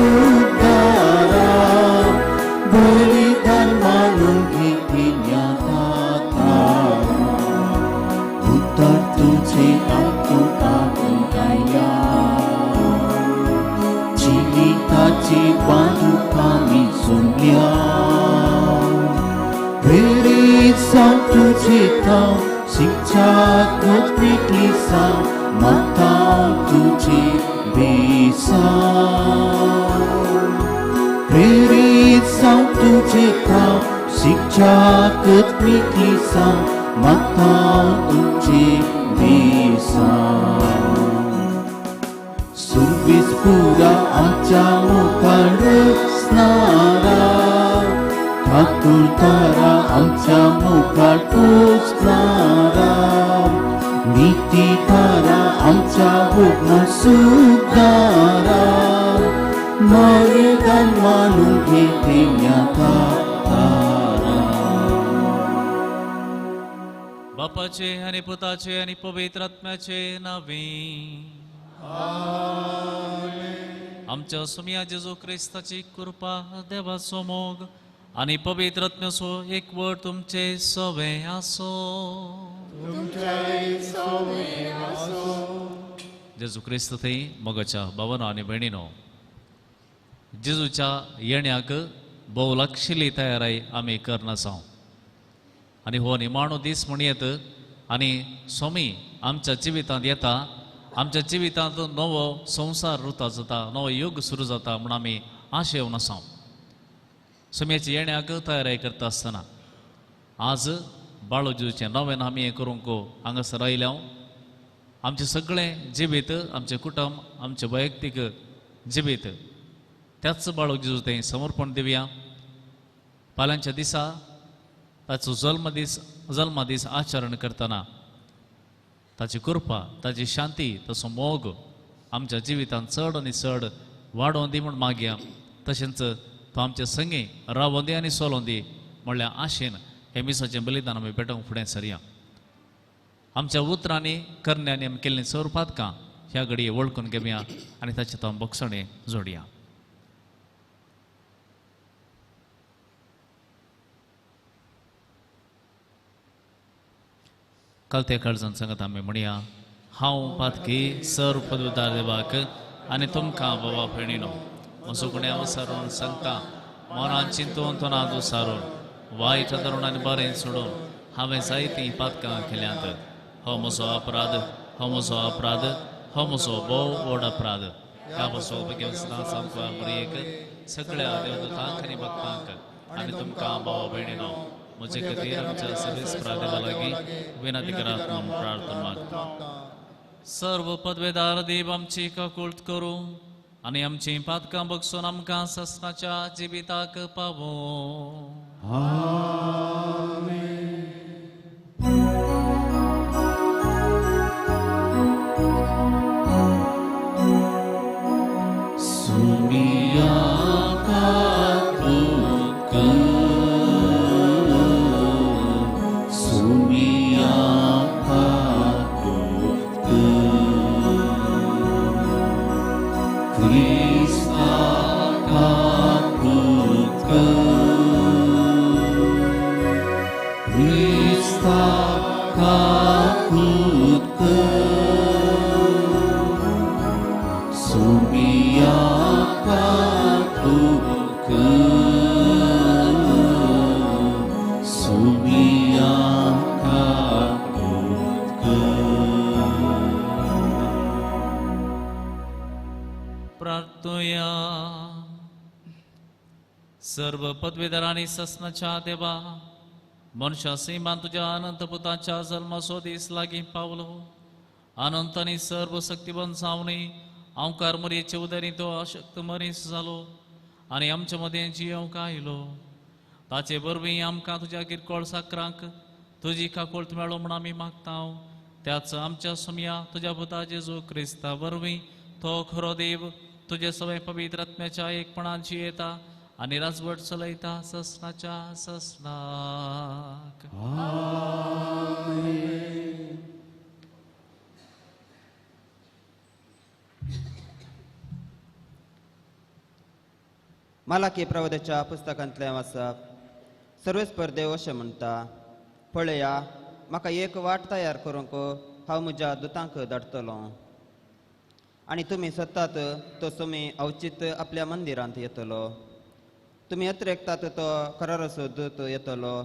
सुखदारा बलिदान मानून घेतिल्या तारा उतर तुझे आमकां गाया जिविताची बांदूक आमी सोडल्या प्रेरीत जावं तुजे थाव शिक्षात्मक क्लिसांव मागता तुजे बेसांव प्रेरीत जावं तुजे थाव शिक्षात्मक क्लिसांव मागता तुजे बेसांव सुरवीस पुरा आमच्या मुखार रचणारा ठाकूर तारा आमच्या मुखार पोचणारा नीती तारा आमच्या हुकमा सुखदारा मर्यादा मानून घेतिल्या तारा. बापाचे आनी पुताचे आनी पवित्र आत्म्याचे नावे आमच्या सुमया जेजू क्रिस्ताची कृपा देवाचो मोग आनी पवित्र आत्म्याचो एकवट तुमचे सवे आसो. जेजू क्रिस्त थंय मोगाच्या भावानो आनी भयणीनो जेजूच्या येण्याक भोव लागशिल्ली तयाराय आमी करनासांव आनी हो निमाणो दीस म्हणयेत आनी स्वामी आमच्या जिवितांत येता आमच्या जिवितांत नवो संवसार रुता जाता नवो युग सुरू जाता म्हूण आमी आशेवन आसाव. स्वामीच्या येण्याक तयाराय करता आसतना आज बाळू जेजूचें नवें आमी हें करूंक हांगासर आयल्या. आमचें सगळें जिवीत आमचें कुटुंब आमचें वैयक्तीक जिवीत त्याच बाळू जेजू तें समर्पण दिवया. फाल्यांच्या दिसा ताचो जल्मदीस आचरण करतना ताची कृपा ताची शांती ताचो मोग आमच्या जिवितांत चड आनी चड वाडोवन दी म्हूण मागया. तशेंच तो आमचे संगी रावोन दी आनी चलोवन दी म्हणल्यार आशेन हे मिसाचें बलिदान आमी पेटोवंक फुडें सरया. आमच्या उतरांनी करण्यांनी आमी केल्लीं चड पातकां ह्या घडये वळखून घेवया आनी ताचें तो भोगसणें जोडया. कलते काळजान सांगत आमी म्हणया हांव पातकी सर पदवीदार देवाक आनी तुमकां बाबा भयणीनो म्हजो गुण्यांव सारून सांगता मनान चिंतून तोंडांत उसारून वायट धरून आनी बरें सोडून हांवें जायतीं पातकां केल्यांत. हो म्हजो अपराध हो म्हजो अपराध हो म्हजो भोव व्हड अपराध. ह्या म्हजो सामकार मरयेक सगळ्या देवदूतांक आनी भक्तांक आनी तुमकां भाव भयणीनो म्हजे खातीर आमच्या सर्वीस प्रादेवा लागीं विनंती करात म्हूण प्रार्थना मागता. सर्व पदवेदार देव आमची काकुळट करूं आनी आमचीं पातकां बगसून आमकां ससनाच्या जिविताक पावों. सुमिया काकुळट सुमिया काकुळट क्रिस्ता काकुळट क्रिस्ता काकुळट सुमिया काकुळट सुमिया काकुळट. प्रार्थुया. सर्व पदवीधरांनी ससनाच्या देवा मनशा सीमान तुज्या अनंत पुताच्या जल्माचो दीस लागीं पावलो. अनंत आनी सर्व शक्तिवंत जावनी आंवकार मरयेचे उदरी तो अशक्त मनीस जालो आनी आमचे मदें जियोवंक आयलो. ताचे वरवीं आमकां तुज्या किरकोळ साकरांक तुजी काकुळट मेळो म्हूण आमी मागता. त्याच आमच्या सुमया तुज्या पुता जेजू क्रिस्ता वरवीं तो खरो देव तुजे सवय पवित्र आत्म्याच्या एकपणान जियेता आनी राजवट चलयता ससनाच्या ससनाक. मालाकी प्रवादाच्या पुस्तकांतलें वाचप. सर्वेस्पर देव अशें म्हणटा, पळया म्हाका एक वाट तयार करूंक हांव म्हज्या दुतांक धाडटलो आनी तुमी सोदतात तो तुमी अवचीत आपल्या मंदिरांत येतलो. तुमी अत्रेकतात तो कराराचो दूत येतलो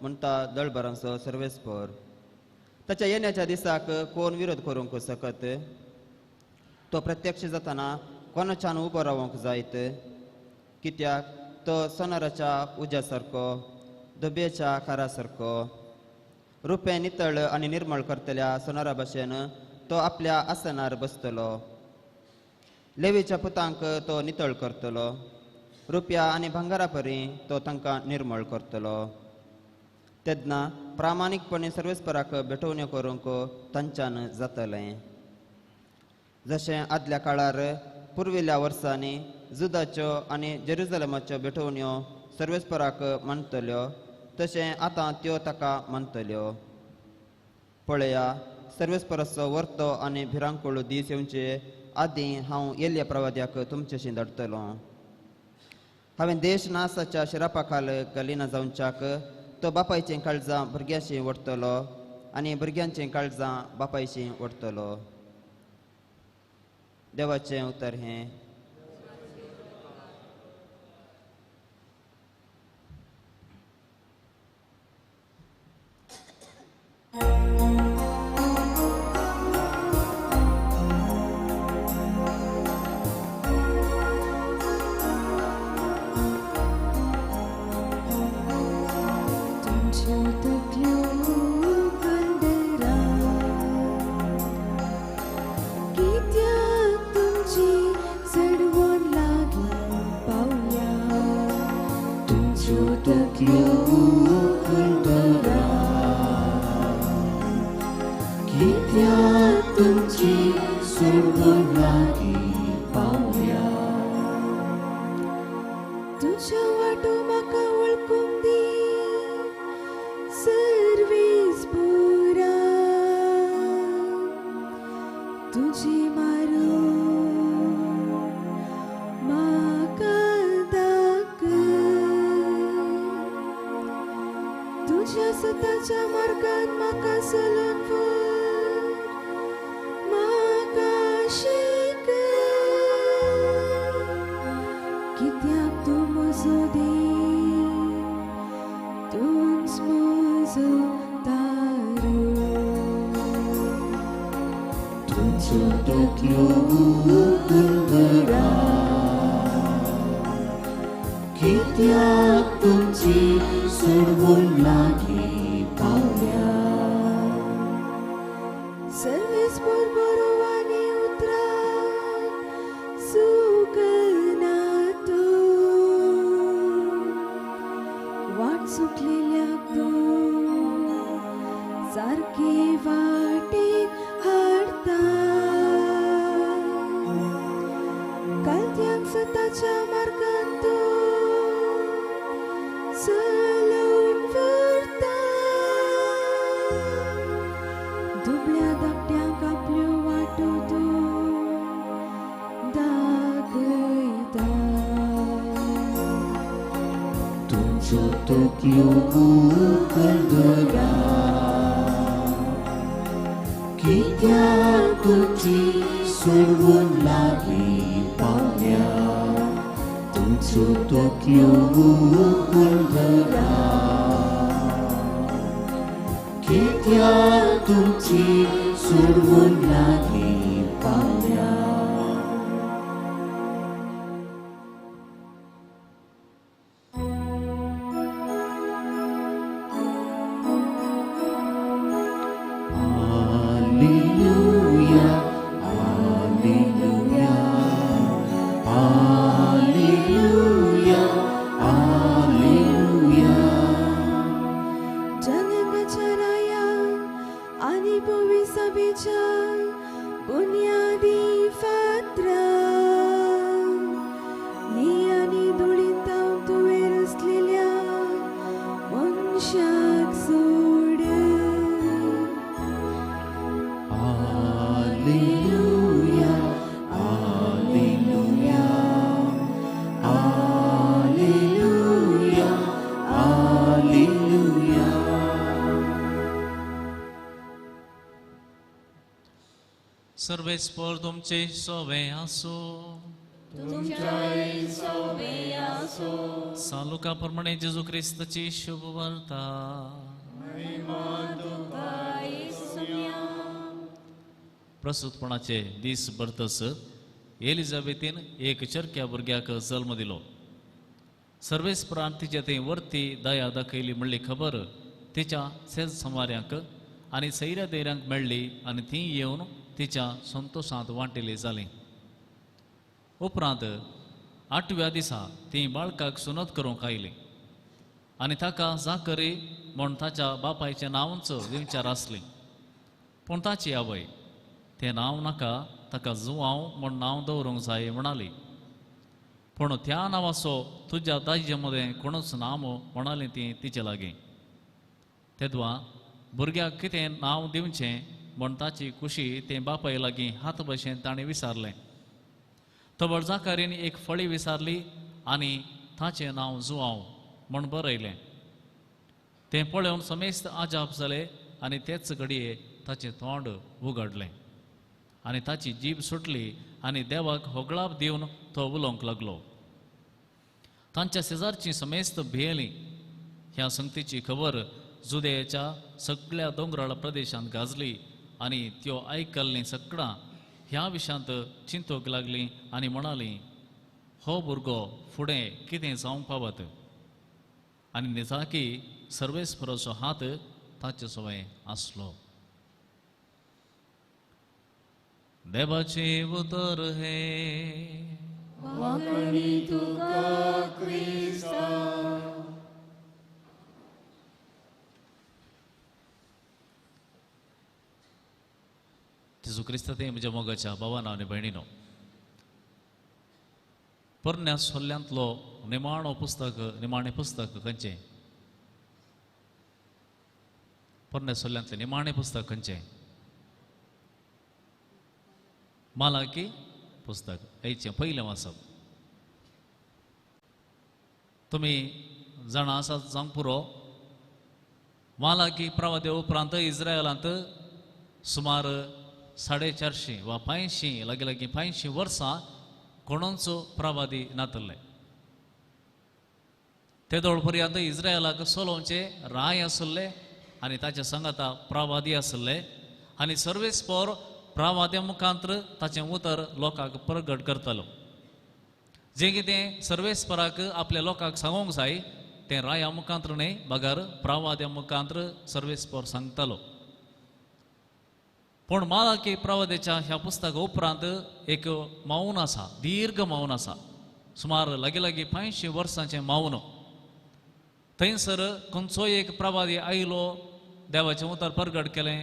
म्हणटा दळभरांचो सर्वेस्पर. ताच्या येण्याच्या दिसाक कोण विरोध करूंक शकत? तो प्रत्यक्ष जातना कोणाच्यान उबो रावंक जायत? कित्याक तो सोनाराच्या उज्या सारको, धोबयेच्या कारा सारको, रुपें नितळ आनी निर्मळ करतल्या सोनारा भशेन तो आपल्या आसनार बसतलो. लेवीच्या पुतांक तो नितळ करतलो, रुपया आनी भांगरा परी तो तांकां निर्मळ करतलो. तेन्ना प्रामाणीकपणे सर्वेस्पराक भेटवण्यो करूंक तांच्यान जातलें. जशें आदल्या काळार पुर्विल्ल्या वर्सांनी जुदाच्यो आनी जेरुजलमाच्यो भेटवण्यो सर्वेस्पराक मानतल्यो तशें आतां त्यो ताका मानतल्यो. पळया सर्वेस्पराचो वर्तो आनी भिरांकूळ दीस येवचे आदीं हांव येल्ल्या प्रवाद्याक तुमचेशी धाडटलो. हांवें देश नासाच्या शिरापा खाल घालिना जावच्याक तो बापायचीं काळजां भुरग्यांशी ओडटलो आनी भुरग्यांचीं काळजां बापायशी ओडटलो. देवाचें उतर हें. Alleluia, Alleluia, Alleluia. सर्वेस्पर तुमचे सोवे आसो. सालुका प्रमाणे जेजू क्रिस्ताची शुभ वार्ता. प्रसूतपणाचे दीस भरतस एलिझाबेथीन एक चरक्या भुरग्याक जल्म दिलो. सर्वेस्परान तिचे थंय वरती दया दाखयली म्हणली खबर तिच्या सेज समाऱ्यांक आनी सैऱ्या दैऱ्यांक मेळ्ळी आनी ती येवन तिच्या संतोशांत वांटेली जाली. उपरांत आठव्या दिसा ती बाळकाक सुनत करूंक आयली आनी ताका जाकरी म्हूण ताच्या बापायचें नांवच दिवच्यार आसली. पूण ताची आवय तें नांव नाका, ताका जुवांव म्हूण नांव दवरूंक जाय म्हणाली. पूण त्या नांवाचो तुज्या दायजे मदें कोणूच नाम म्हणाली ती तिचे लागीं. तेदवा भुरग्याक कितें नांव दिवचें म्हूण ताची खुशी तें बापाय लागीं हात भशेन ताणें विचारलें. तबळ जाकारीन एक फळी विचारली आनी ताचें नांव जुवांव म्हूण बरयलें. तें पळोवन समेस्त आजाप जाले आनी तेच घडये ताचें तोंड उगडलें आनी ताची जीब सुटली आनी देवाक होगळाप दिवन तो उलोवंक लागलो. तांच्या शेजारचीं समेस्त भियेलीं. ह्या संगतीची खबर जुदेयाच्या सगळ्या दोंगराळ प्रदेशांत गाजली आनी त्यो आयकल्लीं सगळां ह्या विशयांत चिंतूंक लागलीं आनी म्हणालीं, हो भुरगो फुडें कितें जावंक पावत. आनी निजाकी सर्वेस्पराचो हात ताचे सवय आसलो. देवाचें उतर हें. वांकणी तुका क्रिस्ता. जेजू क्रिस्ता ते म्हज्या मोगाच्या भावान आनी भयणीनो, पोरण्या सोल्ल्यांतलो निमाणो पुस्तक, निमाणें पुस्तक खंयचें? पोरण्या सोल्ल्यांतलें निमाणें पुस्तक खंयचें? मालाकी पुस्तक. आयचें पयलें वाचप. तुमी जाणा आसात जावंक पुरो, मालाकी प्रवादे उपरांत इस्रायलांत सुमार 450 वा 500 लागीं लागीं 500 वर्सां कोणूच प्रवादी नातले. तेदोळ पर्यंत इस्रायलाक सोलोवचे राय आसले आनी ताच्या सांगाता प्रवादी आसले आनी सर्वेस्पर प्रवाद्या मुखांत्र ताचें उतर लोकांक प्रगट करतालो. जें कितें सर्वेस्पराक आपल्या लोकांक सांगूंक जाय तें राया मुखांत्र न्हय बगर प्रवाद्या मुखांत्र सर्वेस्पर सांगतालो. पूण मालाकी प्रवाद्याच्या ह्या पुस्तका उपरांत एक मौन आसा, दीर्घ मौन आसा, सुमार लागीं लागीं 500 वर्सांचें मौन. थंयसर खंयचोय एक प्रवादी आयलो, देवाचें उतर प्रगट केलें,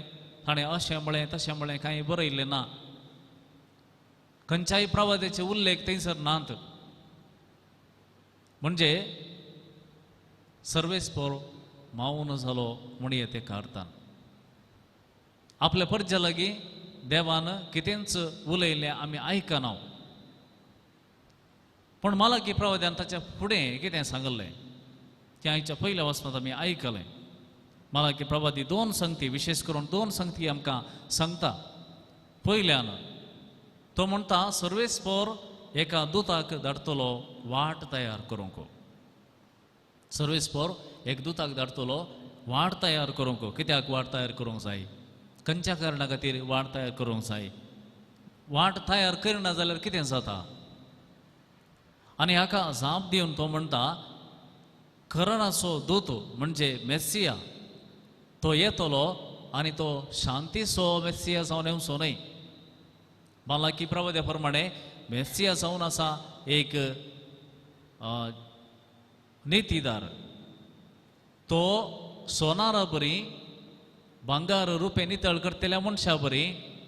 ताणें अशें म्हळें तशें म्हळें, कांय बरयल्लें ना. खंयच्याय प्रवाद्याचे उल्लेख थंयसर नात. म्हणजे सर्वेस्पर मौन जालो म्हणये ते अर्थान. आपल्या परजा लागीं देवान कितेंच उलयलें आमी आयकना. पूण मालाकी प्रवाद्यान ताच्या फुडें कितें सांगलें तें आयच्या पयल्या वाचपांत आमी आयकलें. मालाकी प्रवादी दोन संगती, विशेष करून दोन संगती आमकां सांगता. पयल्यान तो म्हणटा सर्वेस्पर एका दुताक धाडटलो वाट तयार करूंक. सर्वेस्पर एक दुताक धाडटलो वाट तयार करूंक. कित्याक वाट तयार करूंक जाय? खंयच्या कारणा खातीर वाट तयार करूंक जाय? वाट तयार करिना जाल्यार कितें जाता? आनी हाका जाप दिवन तो म्हणटा करणाचो दूत म्हणजे मेसिया तो येतलो आनी तो शांतीचो मेसिया जावन येवचो न्हय. मालाकी प्रवाद्या प्रमाणे मेसिया जावन आसा एक नितीदार. तो सोनारा बरी भांगार रुपें नितळ करतल्या मनशा बरी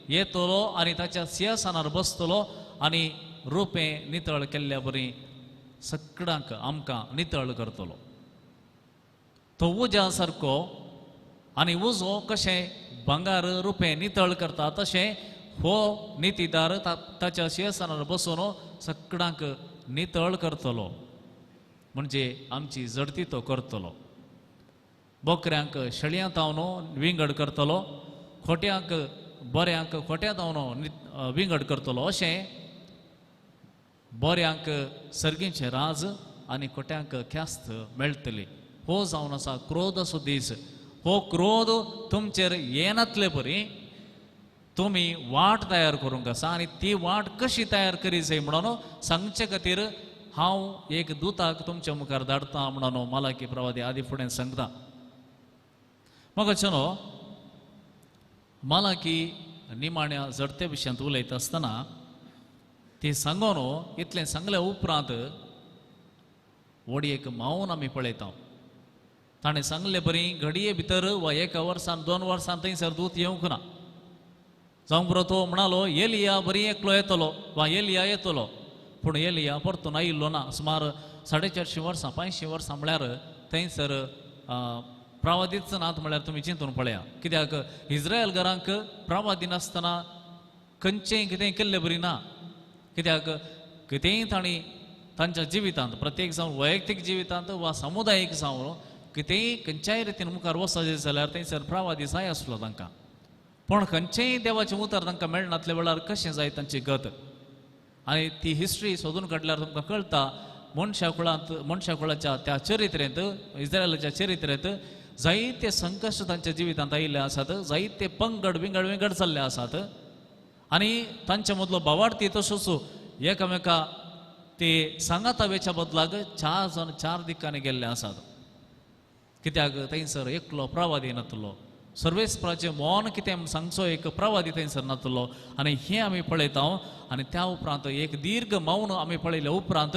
येतलो आनी ताच्या सिंहासनार बसतलो आनी रुपें नितळ केल्ल्या बरी सगळ्यांक आमकां नितळ करतलो. तो उज्या सारको आनी उजो कशें भांगार रुपें नितळ करता तशें हो नितीदार ताच्या सिंहासनार बसून सगळ्यांक नितळ करतलो. म्हणजे आमची जडती तो करतलो. बोकऱ्यांक शेळयां तावन विंगड करतलो, खोट्यांक बऱ्यांक खोट्या धांवन विंगड करतलो अशें बऱ्यांक सर्गीचें राज आनी खोट्यांक ख्यास्त मेळटली. हो जावन आसा क्रोधाचो दीस. हो क्रोध तुमचेर येनातले परी तुमी वाट तयार करूंक आसा आनी ती वाट कशी तयार करी जाय म्हणून सांगचे खातीर हांव एक दुताक तुमच्या मुखार धाडटा म्हणून मालाकी प्रवादी आदी फुडें सांगता. मगचनो मालाकी निमाण्या झडते विशयांत उलयता आसतना ती सांगून इतलें सांगले उपरांत व्हड एक मावन आमी पळयता. ताणें सांगले बरी घडये भितर वा एका वर्सान 2 वर्सान थंयसर दूत येवंक ना. जावंक पुरो तो म्हणालो एलिया बरी एकलो येतलो वा एलिया येतलो, पूण एलिया परतून आयिल्लो ना. सुमार 450 वर्सां 500 वर्सां म्हळ्यार थंयसर प्रवादीच नात म्हळ्यार तुमी चिंतून पळया. कित्याक इस्रायल घरांक प्रवादी नासतना खंयचेंय कितेंय केल्ले बरी ना. कित्याक कितेंय तांणी तांच्या जिवितांत प्रत्येक जावन वैयक्तीक जिवितांत वा समुदायीक जावन कितेंय खंयच्याय रितीन मुखार वचपाचें जाल्यार थंयसर प्रवादी जाय आसलो तांकां. पूण खंयचेंय देवाचें उतर तांकां मेळनातले वेळार कशें जाय तांची गत. आनी ती हिस्ट्री सोदून काडल्यार तुमकां कळटा मनशा कुळांत मनशा कुळाच्या त्या चरित्रेंत इस्रायलाच्या चरित्रेंत जायते संकश्ट तांच्या जिवितांत आयिल्ले आसात, जायते पंगड विंगड विंगड जाल्ले आसात आनी तांचे मदलो भावार्थी तसोच एकामेका ते सांगाता वेच्या बदलाक 4 जाण 4 दिकांनी गेल्ले आसात. कित्याक थंयसर एकलो प्रवादी नातलो, सर्वेस्पराचें मौन कितें सांगचो एक प्रवादी थंयसर नातलो आनी हें आमी पळयता. आनी त्या उपरांत एक दीर्घ मौन आमी पळयले उपरांत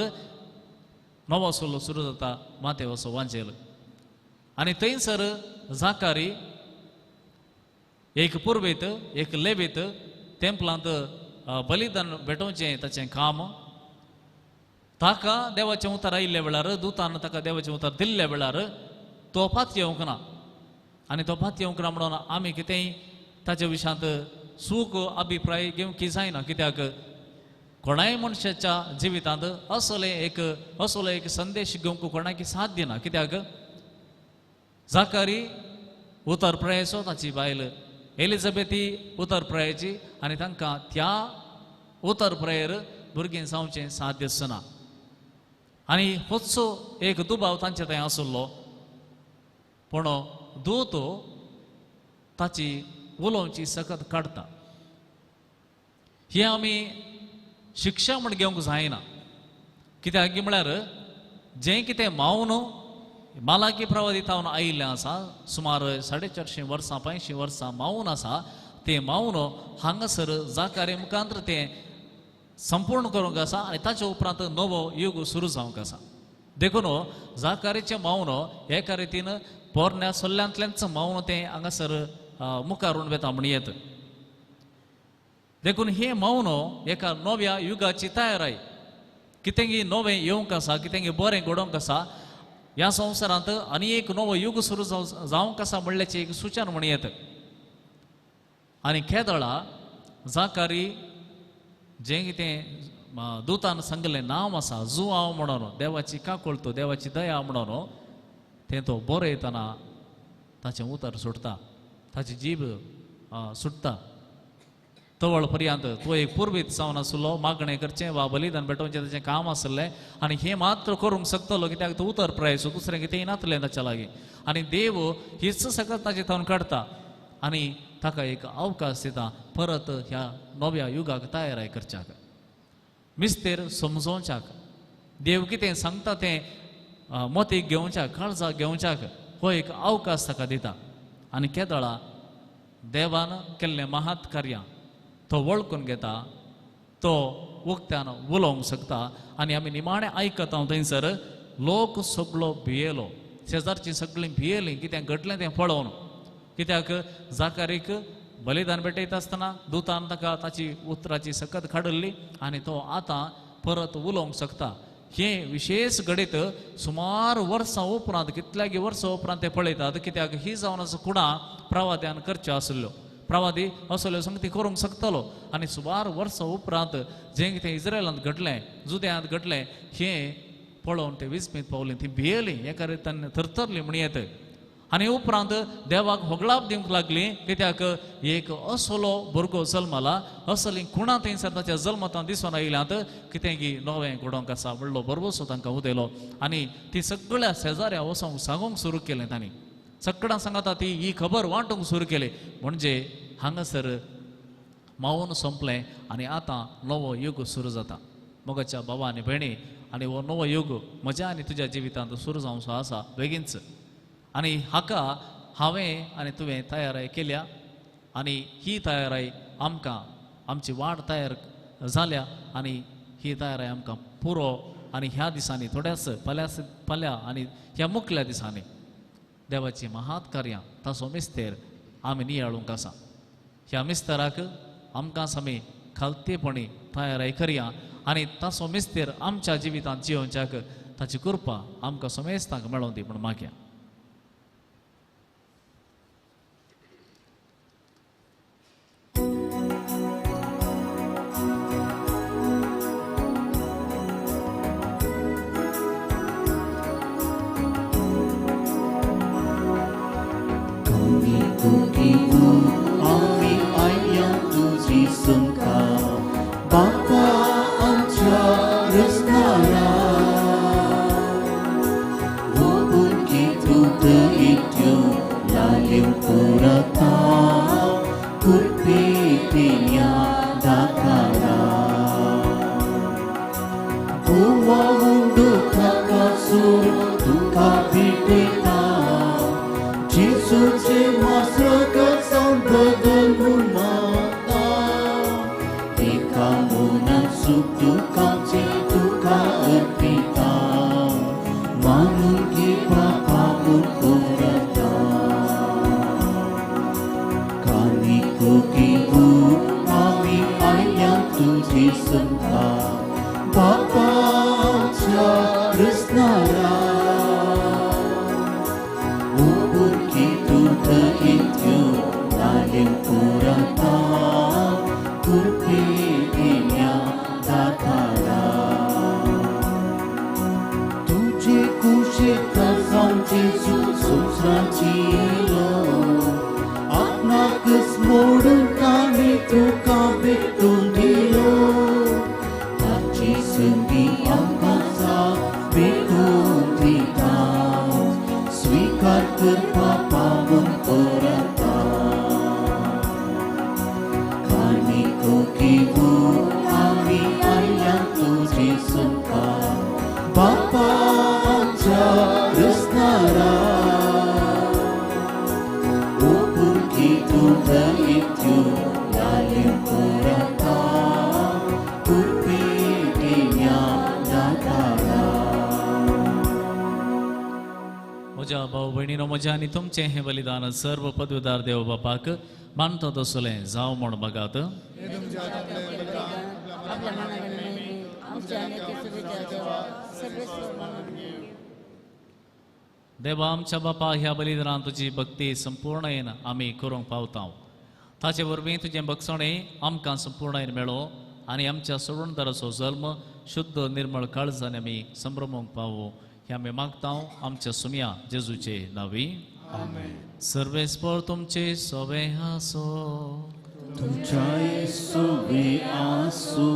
नवो सोलो सुरू जाता मातेवचो वांजेल. आनी थंयसर जाकारी एक पुर्वेत एक लेबीत तेंपलांत बलिदान भेटोवचें ताचें काम. ताका देवाचें उतर आयिल्ल्या वेळार दुतान ताका देवाचें उतर दिल्ल्या वेळार तो पातयेवंक ना आनी तो पातयेवंक ना म्हणून आमी कितेंय ताच्या विशयांत चूक अभिप्राय घेवंक जायना. कित्याक कोणाय मनशाच्या जिवितांत असलो एक संदेश घेवंक कोणाक साध्य ना. कित्याक जाकारी उतर प्रयाचो ताची बायल एलिझाबेथी उतर प्रयाची आनी तांकां त्या उतर प्रयर भुरगीं जावचें साध्य आसना. आनी होच एक दुबाव तांचे थंय आसलो, पूण दूत ताची उलोवची सकत काडटा. हें आमी शिक्षा म्हण घेवंक जायना. कित्याक म्हळ्यार जें कितें मावन मालाकी प्रवादी तावन आयिल्लें आसा सुमार 450 वर्सां 500 वर्सां मावन आसा तें मावन हांगासर जाकारे मुखांत तें संपूर्ण करूंक आसा आनी ताचे उपरांत नवो युग सुरू जावंक आसा. देखून जाकारीचें मावन एका रितीन पोरण्या सल्ल्यांतल्यानच मावन तें हांगासर मुखार वेता म्हण येत. देखून हें मौन एका नव्या युगाची तयाराय, कितेंगी नवें येवंक आसा, कितेंगी बरें घडोवंक आसा ह्या संवसारांत आनी एक नवो युग सुरू जावंक आसा म्हणल्याचें एक सूचन म्हण येत. आनी केदळा जाकारी जें कितें दुतान सांगलें नांव आसा जुआंव म्हणून, देवाची काकुळतो देवाची दया म्हणून तें तो बरयतना ताचें उतर सुटता, ताची जीब सुटता. तवळ पर्यंत तो एक पुर्वीत जावन आसलो, मागणें करचें वा बलिदान भेटोवचें ताचें काम आसलें आनी हें मात्र करूंक शकतलो कित्याक तो उतर प्रायचो, दुसरें कितेंय नातलें ताच्या लागीं. आनी देव हीच सकत ताचे थंय काडटा आनी ताका एक अवकाश दिता परत ह्या नव्या युगाक तयाराय करच्याक, मिस्तेर समजोवच्याक, देव कितें सांगता तें मोतीक घेवच्याक, काळजाक घेवच्याक हो एक अवकाश ताका दिता. आनी केदळा देवान केल्लें महात कार्यां तो वळखून घेता, तो उक्त्यान उलोवंक शकता. आनी आमी निमाणें आयकता हांव थंयसर लोक सगळो भियेलो, शेजारचीं सगळीं भियेलीं कितें घडलें तें पळोवन. कित्याक जाकारीक बलिदान भेटयता आसतना दुतान ताका ताची उतराची सकत काडिल्ली आनी तो आतां परत उलोवंक शकता. हें विशेश घडीत सुमार वर्सां उपरांत, कितल्यागी वर्सां उपरांत ते पळयतात. कित्याक ही जावन आसा कुडां प्रवाद्यान करच्यो आसल्यो, प्रवादी असल्यो संगती करूंक शकतलो. आनी सुमार वर्सां उपरांत जें कितें इस्रायलांत घडलें, जुद्यांत घडलें हें पळोवन ते विस्मीत पावलीं, ती भियेलीं, एका रितीन थरथरलीं म्हण येत. आनी उपरांत देवाक होगळाप दिवंक लागली कित्याक एक असलो भुरगो जल्मला, असली खुणां थंयसर ताच्या जल्मतां दिसून आयल्यात, कितें की नवें घडोवंक आसा व्हडलो भरवसो तांकां उदयलो. आनी ती सगळ्या शेजाऱ्या वचोंक सांगूंक सुरू केलें, तांणी सगळ्यां सांगता ती ही खबर वांटूंक सुरू केली. म्हणजे हांगासर मावून सोंपलें आनी आतां नवो युग सुरू जाता. मोगाच्या बाबा आनी भयणी, आनी हो नवो युग म्हज्या आनी तुज्या जिवितांत सुरू जावचो आसा बेगीनच. आनी हाका हांवें आनी तुवें तयाराय केल्या आनी ही तयाराय आमकां आमची वाट तयार जाल्या आनी ही तयाराय आमकां पुरो. आनी ह्या दिसांनी थोड्याच फाल्यां फाल्यां आनी ह्या मुखल्या दिसांनी देवाची महात कार्यां ताचो मिस्तेर आमी नियाळूंक आसा. ह्या मिस्तराक आमकां आमी खालतेपणी तयाराय करया आनी ताचो मिस्तेर आमच्या जिवितांत जियोवच्याक ताची कृपा आमकां समेस्तांक मेळोवन दी म्हूण मागया. बापा आमच्या रसनारा उबुरकी दूत इत्यो लालिम पुरता कुरपेटिन्या दाकारा गोवा उंडो काकासूर तुका भेटता जेजूचे मास्रगत जावन बदल म्हूण मागता सुख दुखाचे तुका अर्पिता मानून घे बापा म्हूण उरता कानिको घेवन आमी आयल्या तुजे संका बापा आमच्या रसनारा उबुरकी दूत इत्यो लालिम पुरता कुरपेटिन्या दाकारा तुझे कुशेक जावन जेजू संवसाराची येयलो आपणाकच मोडून ताणें तुका भेटून दिलो ताची संदी आमकां भेटून दिता स्विकार कर बापा म्हूण परता कानिको घेवन आमी आयल्या तुजे संका बापा आमच्या रसनारा उपुरकी दूत इत्यो लालिम पुरता कुरपेटिन्या दाकारा. म्हज्या भाव भयणीनो, म्हज्या आनी तुमचें हें बलिदान सर्व पदवीदार देव बापाक मानता तसलें जावं म्हूण मागात. देवा आमच्या बापा, ह्या बलिदानान तुजी भक्ती संपूर्णयेन आमी करूंक पावता. ताचे वरवीं तुजें भक्षणें आमकां संपूर्णयेन मेळो आनी आमच्या सोडणदाराचो जल्म शुद्ध निर्मळ काळजान आमी संभ्रमूंक पावो हें आमी मागता आमच्या सुमया जेजूचे नांवी. सर्वेस्पर तुमचे सवे आसो, तुमच्याय सवे आसो.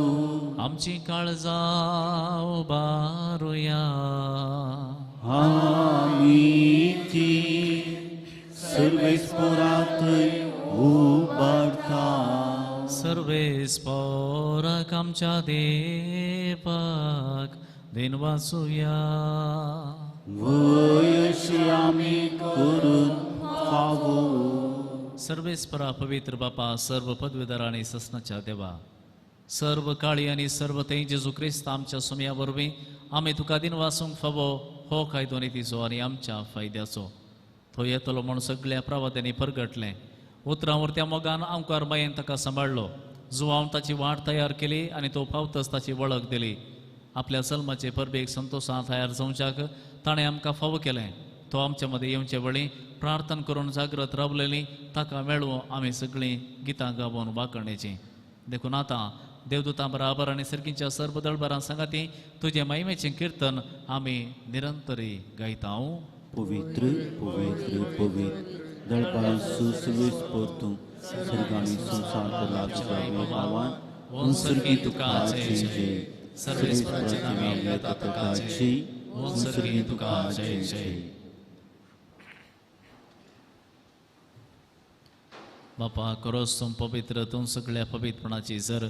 आमची काळजां उबारुया. आमी ती सर्वेस्परांतय उबारता. सर्वेस्पराक आमच्या देवाक then वाचुया. वयशी आमी करून फावो. सर्वेस्परा पवित्र बापा, सर्व पदवीधर आनी ससनाच्या देवा, सर्व काळी आनी सर्व थंय जेजू क्रिस्त आमच्या सुमया वरवीं आमी तुका दिन वासूंक फावो हो कायदो नितीचो आनी आमच्या फायद्याचो. तो येतलो म्हूण सगळ्या प्रवाद्यांनी परगटलें. उतरां वरत्या मोगान आमकार मायेन ताका सांबाळ्ळो. जुवांव ताची वाट तयार केली आनी तो पावतच ताची वळख दिली. आपल्या जल्माचे परबेक संतोशान तयार जावच्याक ताणें आमकां फावो केलें. तो आमच्या मदें येवचे वेळी प्रार्थना करून जागृत रावलेली ताका मेळूं आमी सगळीं गितां गावोन वाकणेचीं. देखून आतां देवदूतां बराबर आनी सर्गीच्या सर्व दळबरां सांगाती तुजें महिमेचें किर्तन आमी निरंतरी गायता. पवित्र पवित्र पवित्र दळपांसु सवेस परतूं सर्ग आनी संवसार भरला तुज्या भावान वंसर्गी तुका जय जय सर्वेस्पराचें नांव येता तुका जय वंसर्गी तुका जय जय. बापा करोस तूं पवित्र तूं सगळ्या पवित्रपणाची जर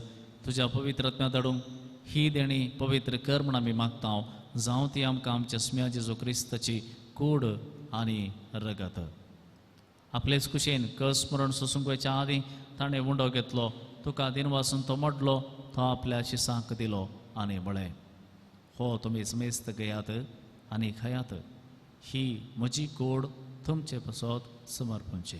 तुज्या पवित्र आत्म्या धाडूंक ही देणी पवित्र कर म्हण आमी मागता जावं ती आमकां आमच्या स्म्या जेजू क्रिस्ताची कूड आनी रगत. आपलेच कुशेन कस मरण सोसूंक वयच्या आदीं ताणें उंडो घेतलो, तुका दिनवासून तो मोडलो, तो आपल्या शिसांक दिलो आनी म्हळें, हो तुमी समेस्त घेयात आनी खायात, ही म्हजी कूड तुमचे पासत समर्पणची.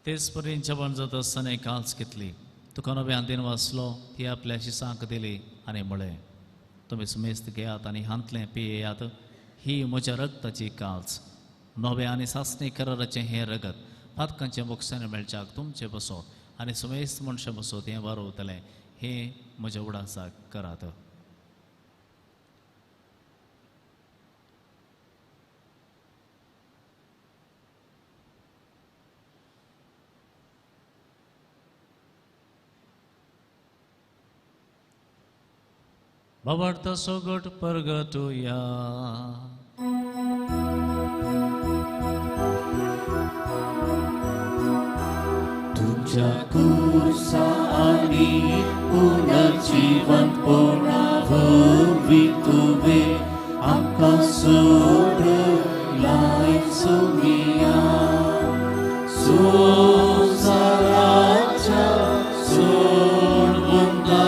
तेच परीन जेवण जाता आसतना एक काल्स घेतली, तुका नव्यान दिन वाचलो, ती आपल्या शिसांक दिली आनी म्हळें, तुमी समेस्त घेयात आनी हांतलें पियेयात, ही म्हज्या रगताची काल्स, नव्या आनी सासणी कराराचें हें रगत पातकांचें बोगसाणें मेळच्याक तुमचें बसो आनी समेस्त मनशां बसो तें वारवतलें, हें म्हज्या उडासाक करात. बाबार्थ सोगट परगटुया. तुझ्या कुर्सा आनी पुनर्जीवनपणा वरवीं तुवें आमकां सोडलाय सोमिया. संवसाराच्या सोडवणदारा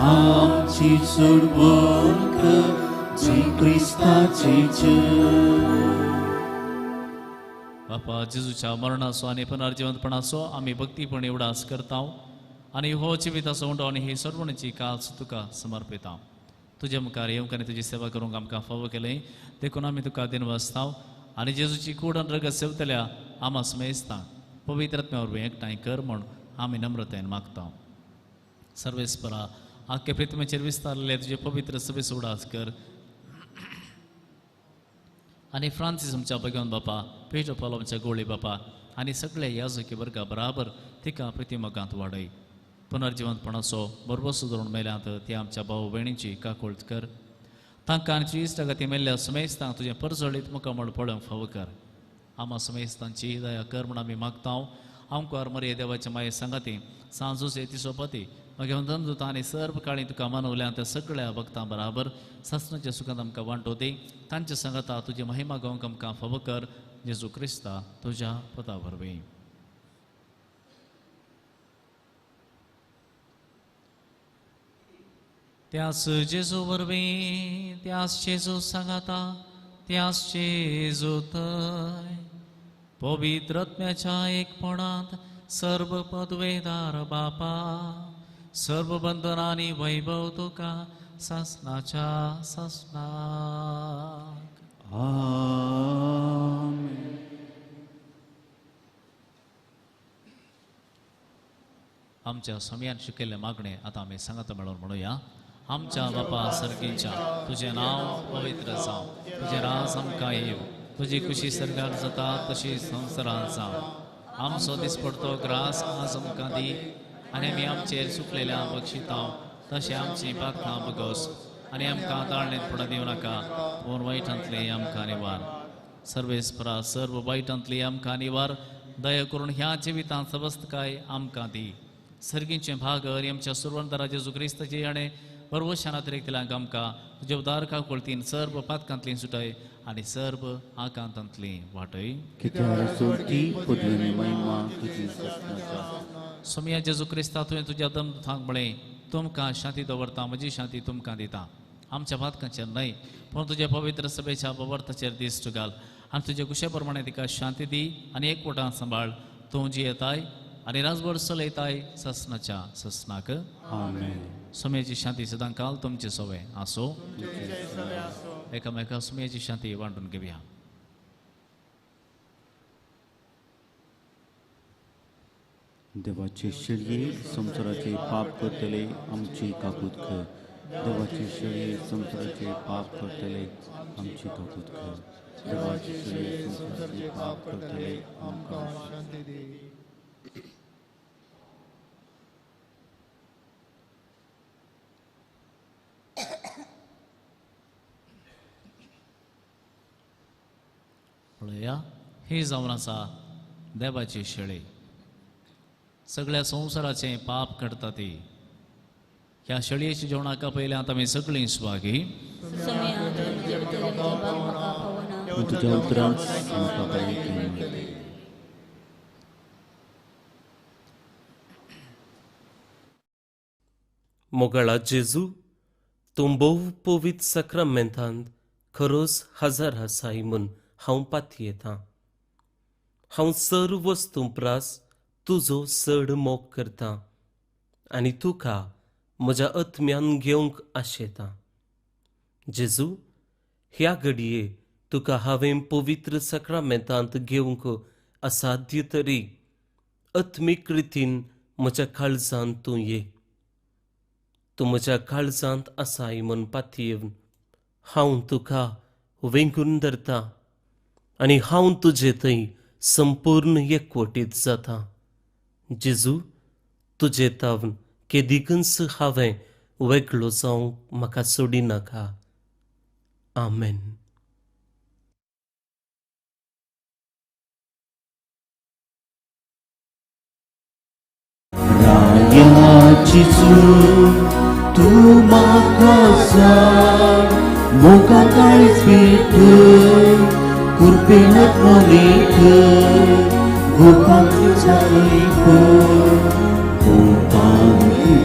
आमची सोडवण कर जी क्रिस्ताची जय. बापा जेजूच्या मरणाचो आनी पुनर्जिवंतपणाचो आमी भक्तीपणी उडास करता आनी हो जिविताचो उंडो आनी ही सोडवणीची काल्स तुका समर्पिता. तुजे मुखार येवंक आनी तुजी सेवा करूंक आमकां फावो केलें देखून आमी तुका दिनवासता आनी जेजूची कूड आनी रगत सेवतल्या आमा समेस्ता पवित्र आत्म्या वरवीं एकठांय कर म्हूण आमी नम्रतायेन मागता. सर्वेस्परा आख्खे पृथ्वीचेर विस्तारलेले तुजे पवित्र सभेचो उडास कर आनी फ्रांसीस आमच्या भगवान बापा, पेटो पालो आमच्या गोळी बापा आनी सगळे याजकी वर्गा बराबर तिका प्रतिमगांत वाडय. पुनर्जिवंतपणाचो बरबसो धरून मेल्यांत ती आमच्या भाव भयणींची काकुळट कर, तांकां आनी तुजी इश्टागती मेल्ल्या समेस्तांक तुजें परजळीत मुखामळ पळोवंक फावो कर. आमा समेस्तांची दया कर म्हूण आमी मागता. आमकार मरिये देवाच्या माये सांगाती सांजूस येती सोपती मागीर धनदूत आनी सर्व काळी तुका मानवल्या त्या सगळ्या भक्तां बराबर सासणाच्या सुखांत आमकां वांटो दी. तांच्या सांगाता तुजी महिमा गावंक आमकां फावो कर जेजू क्रिस्ता तुज्या पदा वरवीं. त्यास जेजू वरवीं, त्यास जेजू सांगाता, त्यास जेजू थंय पवित्र आत्म्याच्या एकपणांत सर्व पदवेदार बापा, सर्व बंधनांनी वैभव तुका सासणाच्या सासणाक. आमेन. आमच्या स्वाम्यान शिकयल्लें मागणें आतां आमी सांगाता मेळोवन म्हणुया. आमच्या बापा सर्गीच्या, तुजें नांव पवित्र जावं, तुजें राज आमकां येवं, तुजी खुशी सर्गार जाता तशी संवसारांत जावं. आमचो दिसपडतो ग्रास आज आमकां दी आनी आमी आमचेर चुकलेल्या बक्षितां तशें आमचीं पातकां बगोस आनी आमकां ताळणेंत पडूं दिवं नाका, पूण वायटांतली आमकां निवार. सर्वेस्परा सर्व वायटांतली आमकां निवार, दया करून ह्या जिवितांत सवस्तकाय आमकां दी. सर्गीचें भाग आनी आमच्या सुरवंतरा जेजू क्रिस्ताचे याणें बरवशान अतिरेकतल्यांक आमकां तुज्या उदार काकुळतीन सर्व पातकांतली सुटय आनी सर्व आकांतांतली वाटय. सोमिया जेजू क्रिस्ता, तुवें तुज्या दमदूतांक म्हळें, तुमकां शांती दवरता, म्हजी शांती तुमकां दिता. आमच्या पातकांचेर न्हय पूण तुज्या पवित्र सभेच्या बवर्ताचेर दिश्ट घाल आनी तुज्या कुशे प्रमाणे तिका शांती दी आनी एकवटान सांबाळ. तूं जियेताय आनी राजभर चलयताय ससनाच्या ससनाक. आमेन. सोम्याची शांती सदांकाल तुमचे सवे आसो. एकामेका सुमयाची शांती वांटून घेवया. देवाचे शेळये संवसाराचे पाप करतले आमची काकूत कर. देवाचे शेळये संवसाराचे पाप करतले आमची काकूत कर. देवाचे शेळये संवसाराचे पाप करतले आमकां शांती दी. पळया ही जावन आसा देवाची शेळी, सगळ्या संवसाराचें पाप काडटा ती. ह्या शेळयेच्या जेवणाक पयल्यात आमी सगळीं सुवागी. तुज्या उतरांत म्हाका बरें मेळटलें. मोगाळा जेजू, तूं भोव पवित्र साक्रामेंतांत खरोच हजार आसाय म्हूण हांव पातयेतां. हांव सर्व वस्तूं प्रास तुजो चड मोग करता आनी तुका म्हज्या आत्म्यान घेवंक आशेतां. जेजू, ह्या घडये तुका हांवें पवित्र साक्रामेंतांत घेवंक असाध्य तरी आत्मीक रितीन म्हज्या काळजांत तूं ये. तूं म्हज्या काळजांत आसाय म्हूण पातयेवन हांव तुका वेंगून धरता आनी हांव तुजे थंय संपूर्ण एकवटीत जाता. जेजू, तुजे तावन केदिकूच हांवें वेगळो जावंक म्हाका सोडिनाका. आमेन. राया जेजू, तूं म्हाका जाय, मोगा काळीज भेट, कृपेन आत्मनेक, गोपांत तुज्या लिप, गोपांत लिप.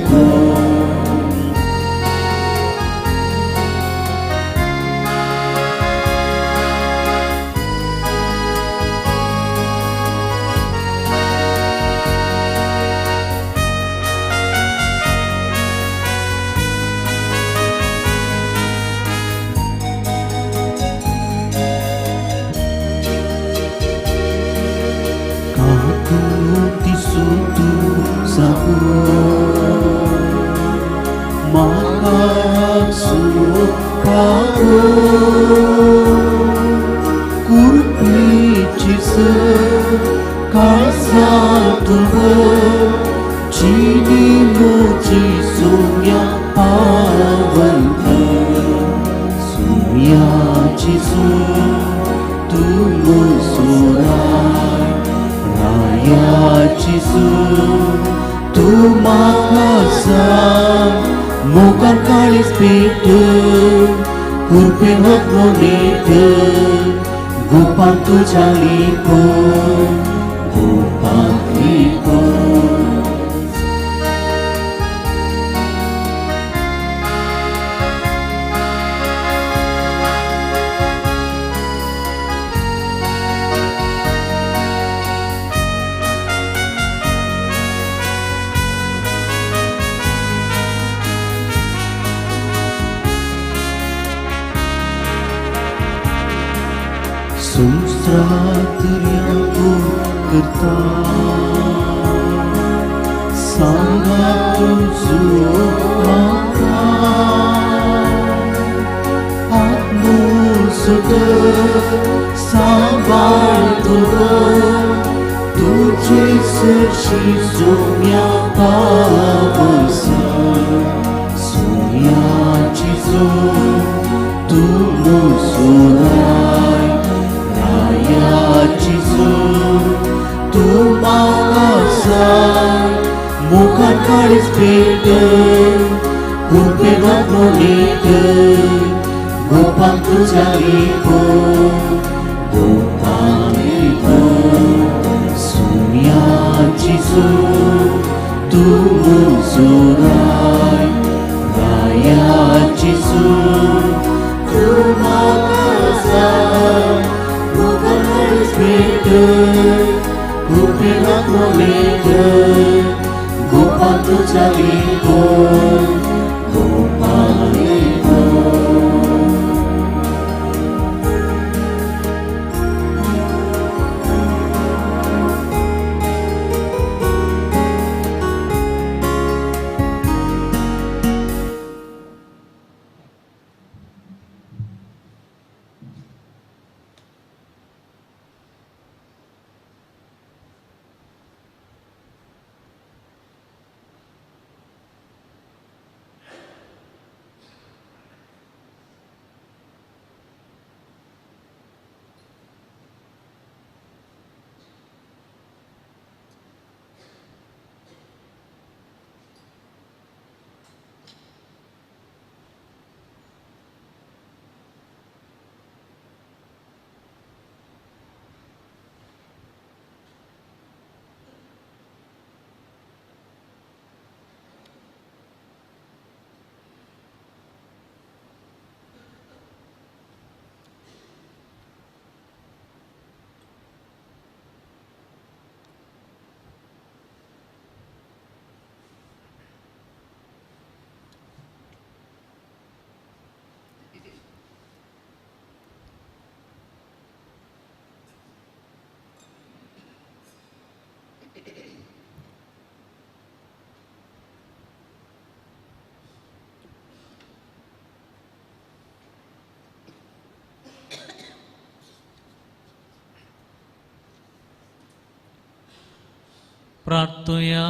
प्रार्थुया.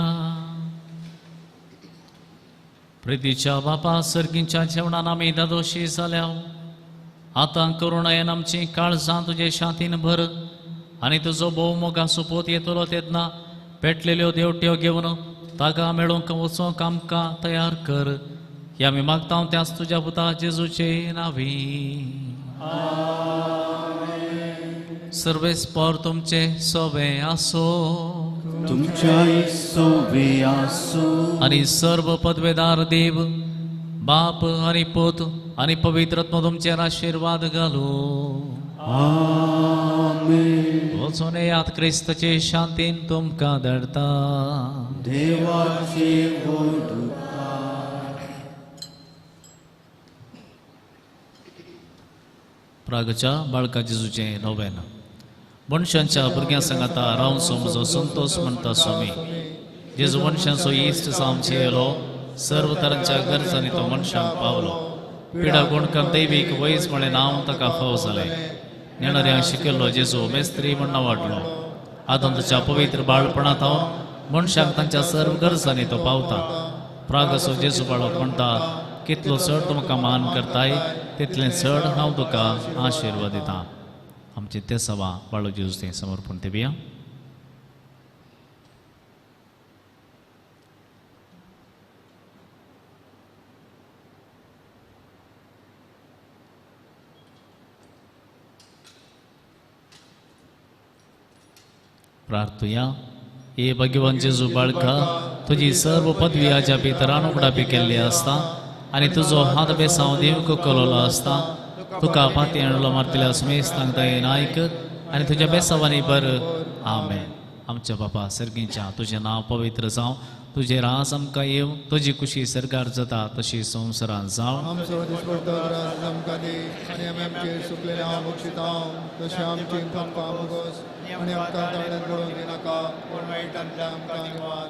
प्रितीच्या बापा सर्गींच्या जेवणान आमी दादोशी जाल्या. आतां करुणायेन आमची काळजां तुजे शांतीन भर आनी तुजो भोव मोगा सोपोत येतलो तेन्ना पेटलेल्यो देवट्यो घेवन ताका मेळोवंक वचोंक आमकां तयार कर. हे आमी मागता त्याच तुज्या पुता जेजूचे नांवी. सर्वेस्पर तुमचे सोवे आसो. तुमच्याय सोवे आसो. आनी सर्व पदवेदार देव बाप आनी पूत आनी पवित्र आत्मो तुमचेर आशिर्वाद घालू. आमेन. वचून येयात क्रिस्ताचे शांतीन तुमकां धाडटा. देवाचे व्हड. प्रागच्या बाळका जेजूचें नोवेन. मनशांच्या भुरग्यां सांगाता रावचो म्हजो संतोष म्हणटा स्वामी. जेजू मनशांचो इश्ट जावन येयलो, सर्व तरांच्या गरजांनी तो मनशांक पावलो. पिडा गुणकन दैवीक वैज म्हळें नांव ताका फाव जालें. नेणाऱ्यांक शिकयल्लो जेजू मेस्त्री म्हण नांवाडलो. आतां ताच्या पवित्र बाळपणांत हांव मनशांक तांच्या सर्व गरजांनी तो पावता. प्रागसो जेजू बाळक म्हणटा, कितलो चड तूं म्हाका मान करताय तितलें चड हांव तुका आशिर्वाद दिता. आमचे ते सवा बाळू जेजू तें समर्पण दिवया. प्रार्थुया. हे भगवान जेजू बाळका, तुजी सर्व पदवी हाज्या भितर अनुगडापी केल्ली आसता आनी तुजो हात बेसांव दिवंक कलोलो आसता. तुका फाती आणलो मारतल्या सुमेस्तांक दयेन आयक आनी तुज्या बेसांवांनी बर. आमेन. आमच्या बापा सर्गींच्या, तुजें नांव पवित्र जावं, तुजें राज आमकां येवं, तुजी कुशी सरकार जाता तशी संवसारांत जावं. आमचो दिसपडतो राज आमकां दी आनी आमी आमचेर सुकलेले हांव बक्षिता तशें आमची पापां भोगोस आनी आमकां ताळ्यांत पडूंक दिनाका, पूण वायटांतल्यान आमकां निवार.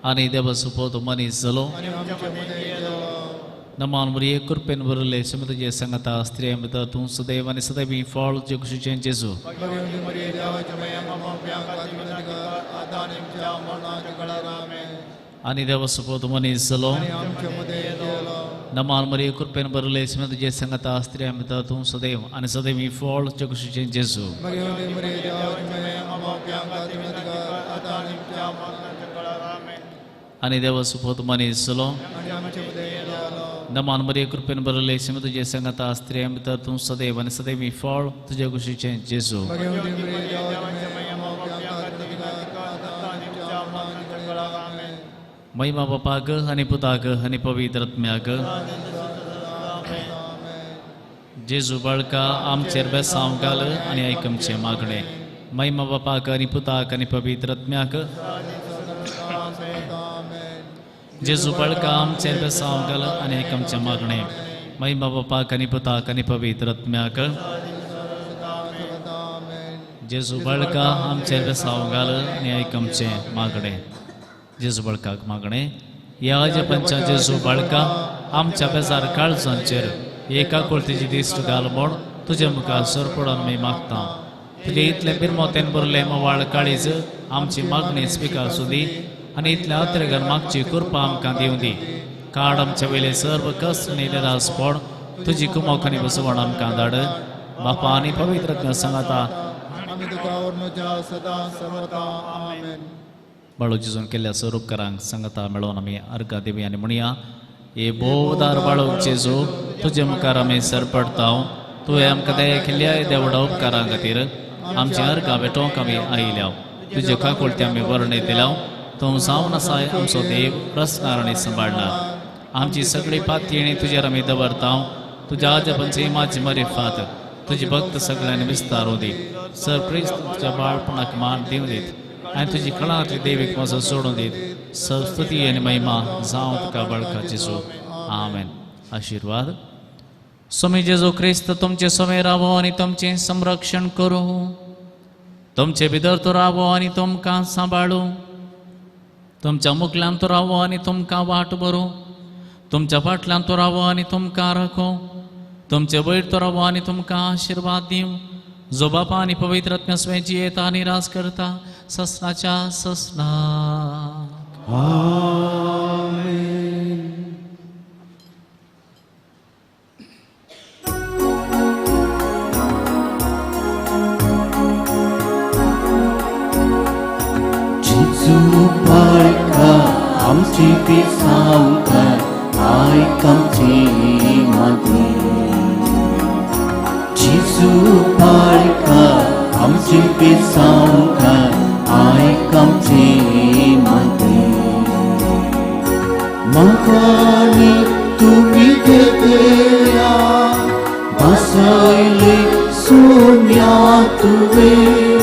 आनी देवा सुपोत मनीस जालो आनी आमचे मदें गेलो. नमान मरिये कृपेन भरिल्ले, स्वामी तुजे सांगाता, स्त्रियां भितर तूं सदैव आनी सदैव फळ तुजे कुशीचें जेजू. भगवंती मरिये देवाच्या माया आमच्या खातीर विनंती कर, आतां आनी आमच्या मरणाच्या वेळार. आमेन. आनी देवा सुपोत मनीस जालो आनी आमचे मदें गेलो. नमान मरिये कृपेन भरिल्ले, स्वामी तुजे सांगाता, स्त्रियां भितर तूं सदैव आनी सदैव फळ तुजे कुशीचें जेजू. भगवंती मरिये देवाच्या माया आमच्या खातीर विनंती कर, आतां आनी आमच्या मरणाच्या वेळार. आमेन. आनी देवा सुपोत मनीस जालो आनी आमचे मदें गेलो. नमान मरिये कृपेन भरिल्ले, स्वामी तुजे सांगाता, स्त्रियां भितर तूं सदैव आनी सदैव फळ तुजे कुशीचें जेजू. भगवंती मरिये देवाच्या माया आमच्या खातीर विनंती कर, आतां आनी आमच्या मरणाच्या वेळार. आमेन. महिमा बापाक आनी पुताक आनी पवित्र आत्म्याक. जेजू बाळका आमचेर बेसांव घाल आनी आयक आमचें मागणें. महिमा बापाक आनी पुताक आनी पवित्र आत्म्याक. जेजू बाळका आमचेर बेसांव घाल आनी आयक आमचें मागणें. महिमा बापाक आनी पुताक आनी पवित्र आत्म्याक. जेजू बाळका आमचेर बेसांव घाल आनी आयक आमचें मागणें. जेजू बाळकाक मागणें. ह्या अजपंच्या जेजू बाळका आमच्या बेजार काळजांचेर एका कुळतीची दिश्ट घाल म्हूण तुजे मुखार सरपडून आमी मागता. तुजे इतलें बिरमोतेन भरलें मवाळ काळीज आमची मागणी स्विकार सुदी आनी इतल्या अत्रेगान मागची कृपा आमकां दिवं दी. काड आमच्या वयले सर्व कश्ट आनी निराश पड, तुजी कुमोक आनी बसवण आमकां धाड. बापा आनी पवित्र आत्म्या सांगाता आमी तुका वर्णुच्या सदां सर्वता. आमेन. बाळू जेजून केल्ल्या स्वरूपकारांक सांगाता मेळोवन आमी अर्घा देवी आनी म्हणया. हे भोवदार बाळू जेजू, तुजे मुखार आमी सरपडता. तुवें आमकां दया केल्ल्या देवडा उपकारां खातीर आमची अर्घा भेटोवंक आमी आयल्या. तुजे काकुळती आमी वर्णय दिल्या. तूं जावन आसाय आमचो देव, प्रस्नार आनी सांबाळणार. आमची सगळी पातयेणी तुजेर आमी दवरता. तुज्या आजपंची माझी मरिफात तुजी भक्त सगळ्यांनी विस्तार दी. सर क्रिस्त तुज्या बाळपणाक मान दिवं दीत आनी तुजी कळांतली देवीक म्हजो सोडून दीत. स्तुती आनी महिमा जावं तुका बाळका जेजू. आमेन. आशिर्वाद. स्वामी जेजू क्रिस्त तुमचे समें रावो आनी तुमचें संरक्षण करूं. तुमचे भितर तो रावो आनी तुमकां सांबाळूं. तुमच्या मुखल्यान तो रावो आनी तुमकां वाट भरूं. तुमच्या फाटल्यान तो रावो आनी तुमकां राखूं. तुमचे वयर तो रावो आनी तुमकां आशिर्वाद दिवं. जो बापा आनी पवित्र आत्म्या स्वयं जियेता आनी राज करता ससनाच्या ससना. आमेन. जेजू पाळका आमची पिसावकार आयक आमची मागणी. जेजू पाळका आमची पिसावकार आयक आमची मागणी. मागाणी तुमी घेतल्या बसयले सोम्या तुवें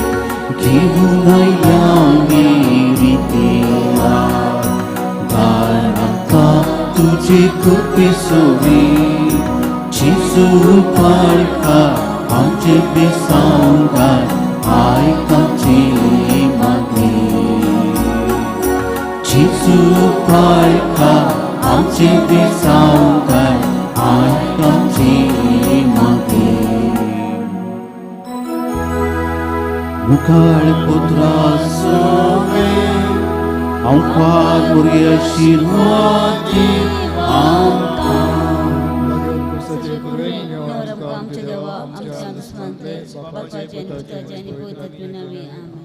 घेवन आयल्या मेरितेया दाराका तुजे कृपे सोवी. जेजू पाळका आमचे बेसावकार आयक आमची मागणी. जेजू पाळका आमचे बेसावकार आयक आमची मागणी. मुखाळ पुत्रा सोवे हांव फार भुरगे आशिर्वादी आमकां. आमच्या देवा आमच्या दुस्मानते बापाचे पुताचे आनी पवित्र आत्म्या नांवान आमेन.